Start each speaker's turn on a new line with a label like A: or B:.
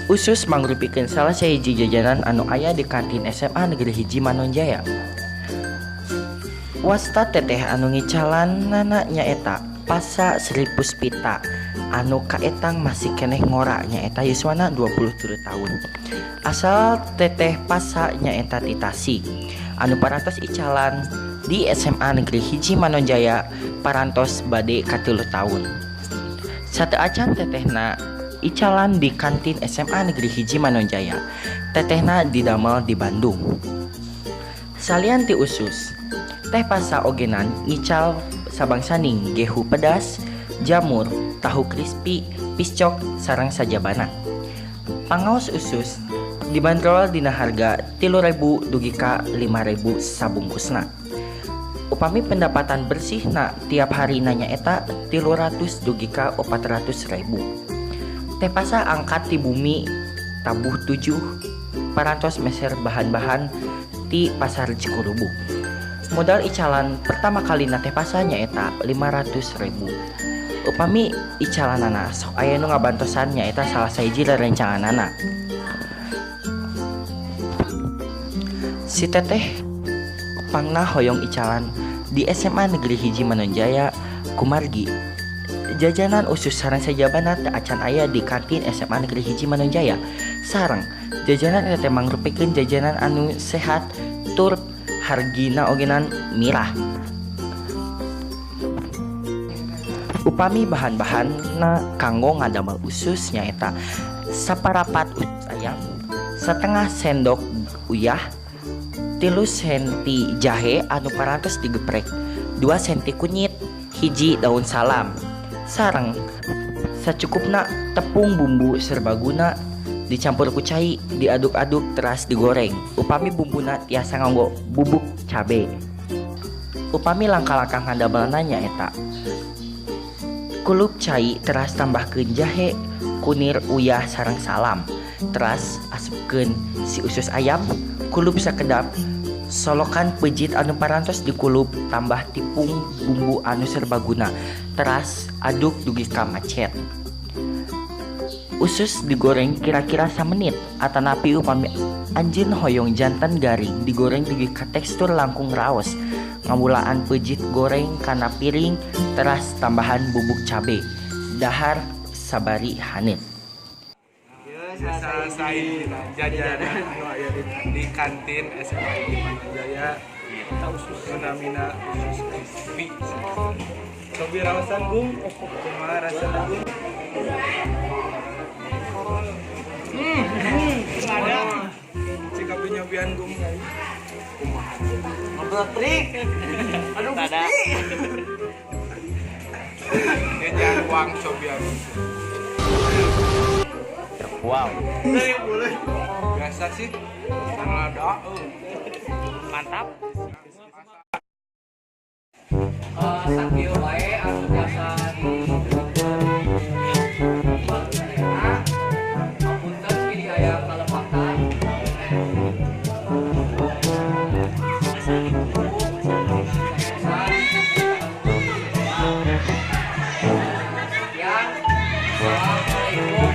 A: Usus mangrupikeun salah sahiji jajanan anu aya di kantin SMA Negeri 1 Manonjaya. Wasta teteh anu ngicalanana nyaeta Pasa Sri Puspita anu kaetang masih keneh ngora nyaeta yuswana 23 tahun. Asal teteh Pasa nyaeta ti Tasik anu parantos icalan di SMA Negeri 1 Manonjaya parantos bade 3 tahun. Sateuacan tetehna icalan di kantin SMA Negeri 1 Manonjaya. Tetehna didamel di Bandung. Salian ti usus, Teh Pasa ogenan ngical sabangsaning gehu pedas, jamur, tahu crispy, piscok, sareng sajabana. Pangaos usus dibanderol dina harga 3.000 dugi ka 5.000 sabungkusna. Upami pendapatan bersihna tiap harina nyaeta 300 dugi ka 400.000. Teh Pasa angkat ti bumi tabuh 7 parantos meser bahan-bahan ti pasar Cikurubuk. Modal icalan pertama kali na Teh Pasa nyaeta 500.000. Upami icalanana sok aya nu ngabantosan nyaeta salah sahiji rerencanganana. Si teteh pangna hoyong icalan di SMA Negeri 1 Manonjaya kumargi jajanan usus sareng sajabana teu acan aya di kantin SMA Negeri 1 Manonjaya. Sareng jajanan eta teh mangrupikeun jajanan anu sehat tur hargina ogenan mirah. Upami bahan-bahanna kanggo ngadamel usus nyaeta saparapat usus ayam, setengah sendok uyah, 3 senti jahe anu parantos digeprek, 2 senti kunyit, 1 daun salam, sareng sacukupna tepung bumbu serbaguna dicampur ku cai, diaduk-aduk teras digoreng. Upami bumbuna tiasa nganggo bubuk cabe. Upami langkah-langkah ngadamelna nyaeta kulup cai teras tambahkeun jahe, kunir, uyah sareng salam, teras asupkeun si usus ayam, kulup sakedap, solokan pejit anu parantos dikulup, tambah tipung bumbu anu serbaguna, teras aduk dugi ka macet. Usus digoreng kira-kira samenit atanapi upami anjeun hoyong jantan garing digoreng dugi ka tekstur langkung raos. Ngamulaan pejit goreng kana piring teras tambahan bubuk cabe. Dahar sabari haneut.
B: Selesai jajanan anu aya di kantin SMA 1 Manonjaya eta usus namina usus crispy. Cobi raosan gung, kumaha rasana gung? Ada. Cik abi nyobian gung. Kumaha?
C: Ngobrol trik. Aduh Gusti.
B: Jajan uang cobian.
A: Wow.
B: Biasa sih. Ada.
C: Mantap. Sakieu wae anu biasa di apunten pilih aya kalepatan. Sekian. Assalamualaikum.